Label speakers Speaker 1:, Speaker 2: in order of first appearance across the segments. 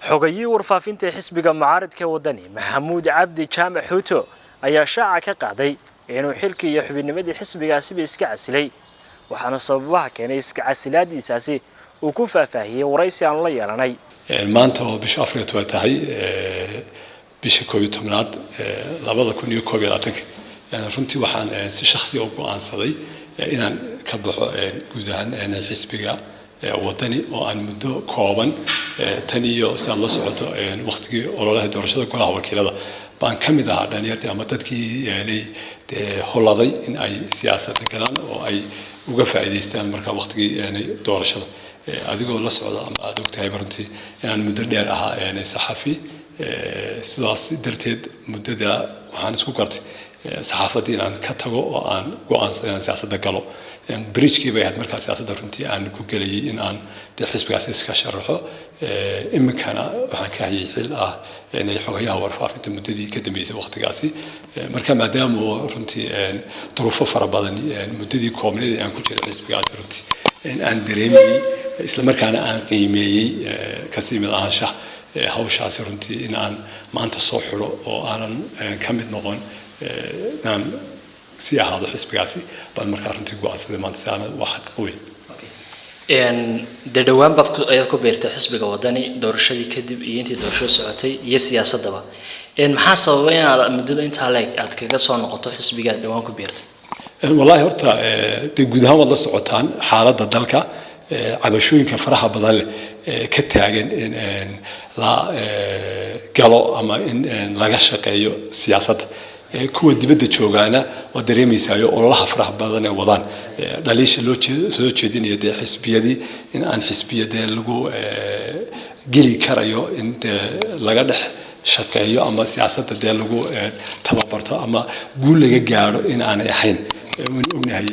Speaker 1: Xogayihii warfaafinta xisbiga mucaaridka Wadani, Maxamuud Cabdi Jaamac Xuuto, ayaa shaaca ka qaaday inuu xilkii iyo xubinnimadii xisbigaasiba iska casilay, waxaana sababaha keenay iska casilaadiisaasi uu ku faahfaahiyey waraysi aanu la yeelanay.
Speaker 2: Maanta oo bisha 14 tahay, bisha 11aad 2021-ka, runtii waxaan si shakhsiga u go'aansaday inaan ka baxo guud ahaan xisbiga Wadani, oo aan muddo kooban tan iyo, si aad la socoto, waqtigii ololaha doorashada golaha wakiilada baan ka mid ahaa dhalinyartii ama dadkii dee holaday in ay siyaasadda galaan oo ay uga faa'iidaystaan marka waqtigii doorashada. Adigoo la socda ama aada ogtahay runtii inaan muddo dheer ahaa saxafi, sidaas darteed muddada waxaan isku gartay saxaafaddii inaan ka tago oo aan go'aansaday inaan siyaasadda galo. Bridgekii bay ahayd markaa siyaasadda runtii aan ku gelayay in aan dee xisbigaas iska sharaxo. Iminkana waxaan ka hayay xil ah inay xogayaha warfaafinta muddadii ka dambeysay waqtigaasi. Marka maadaama oo runtii duruufo fara badan muddadii koobneed ee aan ku jiray xisbigaasi runtii aan dareemayey, islamarkaana aan qiimeeyey kasii mid ahaanshaha hawshaasi, runtii in aan maanta soo xidho oo aanan ka mid noqon, inaan sii ahaado xisbigaasi baan markaa runtii go'aansaday maanta, si aana waa xaq weyn.
Speaker 1: Dee dhowaan baad ayaad ku biirtay xisbiga Wadani doorashadii kadib iyo intii doorashadu socotay iyo siyaasaddaba. Maxaa sababay inaad muddada intaa leeg aad kaga soo noqoto xisbiga aad dhowaan ku biirtay?
Speaker 2: Wallaahi horta dee guud ahaan waad la socotaan xaaladda dalka, cabashooyinka faraha badan leh ka taagan in la galo ama in laga shaqeeyo siyaasadda. Kuwa dibadda joogaana waa dareemaysaayo ololaha faraha badan ee wadaan, dhaliisha loo soo jeedinayo dee xisbiyadii, in aan xisbiya dee lagu geli karayo in dee laga dhex shaqeeyo ama siyaasadda dee lagu tababarto ama guul laga gaadho in aanay ahayn. Waynu ognahay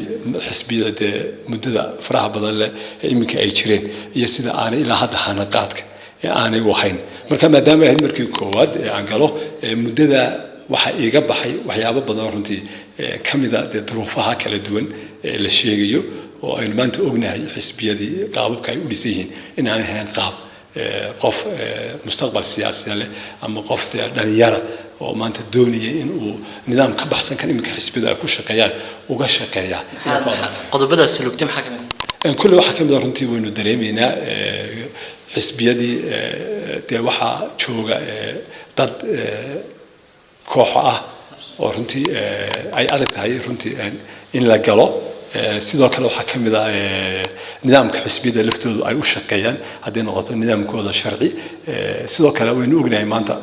Speaker 2: xisbiyada dee muddada faraha badan leh ee iminka ay jireen iyo sida aanay ilaa hadda hanaqaadka ee aanay u ahayn. Marka maadaama ahayd markii koowaad ee aan galo, muddada waxaa iiga baxay waxyaabo badan runtii ka mida dee duruufaha kala duwan ee la sheegayo, oo aynu maanta ognahay xisbiyadii qaababka ay u dhisan yihiin in aanay ahayn qaab qof mustaqbal siyaasiya leh ama qof dee dhalinyara oo maanta doonaya in uu nidaam ka baxsan kan iminka xisbiyadu ay ku shaqeeyaan uga shaqeeya.
Speaker 1: Qodobadaas salugtay maxaa ka mid?
Speaker 2: Kulle waxaa ka mid a runtii waynu dareemaynaa xisbiyadii dee waxaa jooga dad kooxo ah oo runtii ay adag tahay runtii in la galo. Sidoo kale waxaa ka mid ah nidaamka xisbiyada laftoodu ay u shaqeeyaan, hadday noqoto nidaamkooda sharci. Sidoo kale waynu ognahay maanta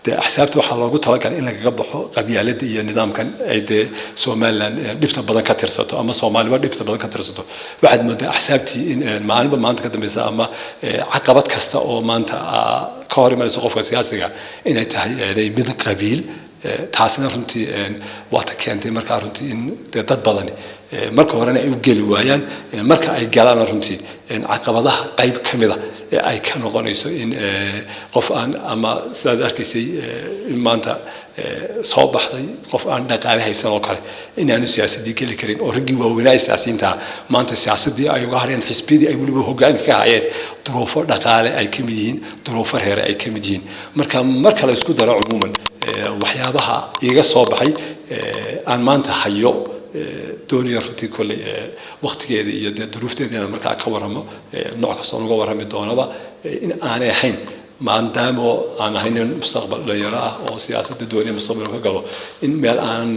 Speaker 2: dee axsaabta waxaa loogu talagalay in lagaga baxo qabyaaladda iyo nidaamkan ay dee Somaliland dhibta badan ka tirsato ama Soomaaliba dhibta badan ka tirsato. Waxaad moodaa axsaabtii in maalinba maanta ka dambeysa ama caqabad kasta oo maanta ka hor imanayso qofka siyaasiga inay tahay mid qabiil. Taasina runtii waa ta keentay markaa runtii in dee dad badani marka horena ay u geli waayaan, marka ay galaana runtii caqabadaha qayb ka mida ee ay ka noqonayso in qof aan ama sidaad arkaysay in maanta soo baxday qof aan dhaqaale haysan oo kale inaanu siyaasaddii geli karin, oo raggii waaweynaa siyaasiyiinta maanta siyaasaddii ay uga hareen xisbiyadii ay weliba hoggaanka ka hayeen, duruufo dhaqaale ay ka mid yihiin, duruufo reere ay ka mid yihiin. Marka marka la isku daro cumuuman waxyaabaha iiga soo baxay aan maanta hayo, doonaya runtii kolley waqtigeeda iyo dee duruufteeda inaan markaa ka warramo, nooc kastoo uga warrami doonaba, in aanay ahayn maadaama aan ahay nin mustaqbal dhalinyaro ah oo siyaasadda doonaya mustaqbal ka galo, in meel aan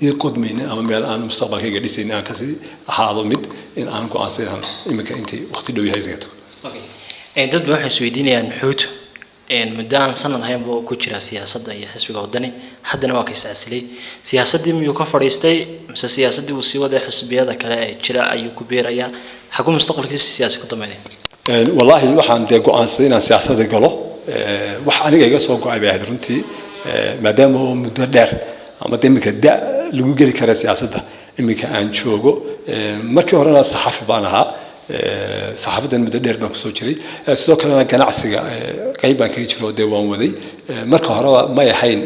Speaker 2: ii qodmaynin ama meel aan mustaqbalkayga dhisaynin aan kasii ahaado mid in aan go'aansan iminka intay waqti dhow yahay isaga tago.
Speaker 1: Dad ba waxay isweydiinayaan, Xuuto muddo aan sanad ahayn buu ku jiraa siyaasadda iyo xisbiga Wadani, haddana waa ka iscasilay. Siyaasaddii miyuu ka fadhiistay mise siyaasaddii uu sii waday, xisbiyada kale ee jira ayuu ku biirayaa? Xaguu mustaqbalkiisa siyaasi ku dambeynaya?
Speaker 2: Wallaahi waxaan dee go'aansaday inaan siyaasadda galo. Wax aniga iga soo go'ay bay ahayd runtii, maadaama oo muddo dheer ama de iminka da lagu geli kara siyaasadda iminka aan joogo. Markii horena saxafi baan ahaa, saxaafadan muddo dheer baan kusoo jiray. Sidoo kalena ganacsiga qaybo Qayb baan kaga jiro, dee waan waday. Marka horeba may ahayn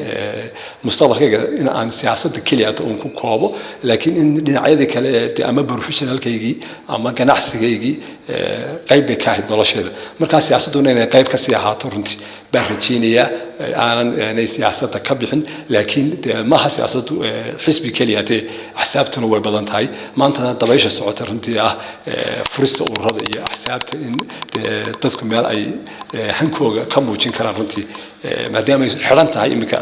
Speaker 2: mustaqbalkayga in aan siyaasadda keliya uun ku koobo, laakiin in dhinacyadii kale dee ama professionalkaygii ama ganacsigaygii qayb bay ka ahayd nolosheeda. Markaa siyaasadduna inay qayb kasii ahaato runtii baan rajeynayaa, aanan inay siyaasadda ka bixin. Laakiin dee maaha siyaasaddu xisbi keliya, dee axsaabtuna way badan tahay. Maantana dabaysha socota runtii ah furista ururada iyo axsaabta, in dee dadku meel ay hankooga ka muujin karaan runtii, maadaama ay xidhan tahay iminka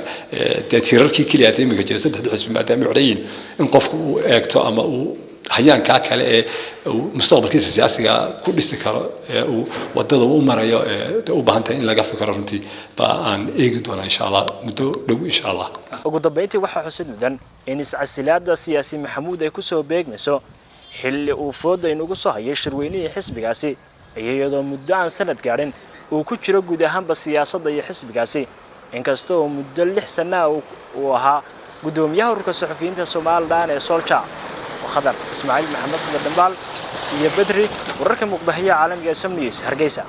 Speaker 2: dee tiirarkii keliya hadda iminka jira, saddexda xisbi maadaama ay xidhan yihiin, in qofku uu eegto ama uu hayaankaa kale ee uu mustaqbalkiisa siyaasiga ku dhisi karo ee uu wadada u marayo dee u baahan tahay in laga fikiro runtii baa aan eegi doonaa, insha Allah, muddo dhow, insha Allah.
Speaker 1: Ugu dambeyntii, waxaa xusid mudan in iscasilaada siyaasi Maxamuud ay kusoo beegmayso xilli uu fooda inugu soo hayay shirweynihii xisbigaasi, iyadoo muddo aan sanad gaadhin uu ku jiro guud ahaanba siyaasadda iyo xisbigaasi, inkasta oo muddo 6 sana uu ahaa guddoomiyaha ururka suxufiyiinta Somaliland ee SOLJA. Khadar Ismaaciil Maxamed, Khadar Dhambaal iyo Bedri, wararka muuqbahiya caalamiga ee Som News, Hargeysa.